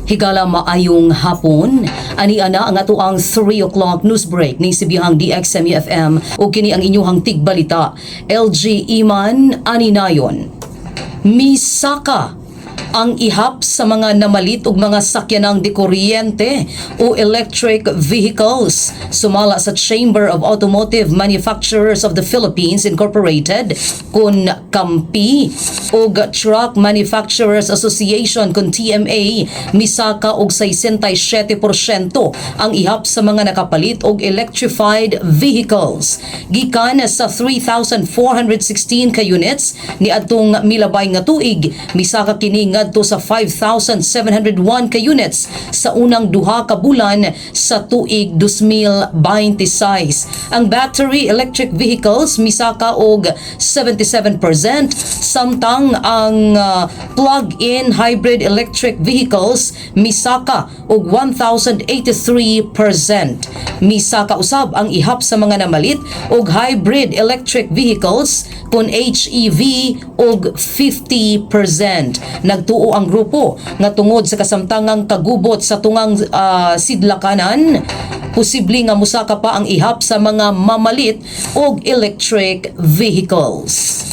Higala, maayong hapon. Ani ana ang atoang 3 o'clock news break ni Sibihang DXMU FM ug kini ang inyuhang tigbalita. LG Iman Aninayon. Misaka ang ihap sa mga namalit og mga sakyanang dekuryente o electric vehicles. Sumala sa Chamber of Automotive Manufacturers of the Philippines Incorporated kun CAMPI ug Truck Manufacturers Association kun TMA, misaka og 67% ang ihap sa mga nakapalit og electrified vehicles. Gikan sa 3,416 ka units niadtong milabay nga tuig, misaka kini ngadto sa 5,701 ka units sa unang 2 ka bulan sa tuig 2026. Ang battery electric vehicles misaka og 77%, samtang ang plug-in hybrid electric vehicles misaka og 1,083%. Misaka usab ang ihap sa mga namalit og hybrid electric vehicles kun HEV og 50%. Nagtuo ang grupo nga tungod sa kasamtangang kagubot sa tungang sidlakanan, posible nga musaka pa ang ihap sa mga mamalit og electric vehicles.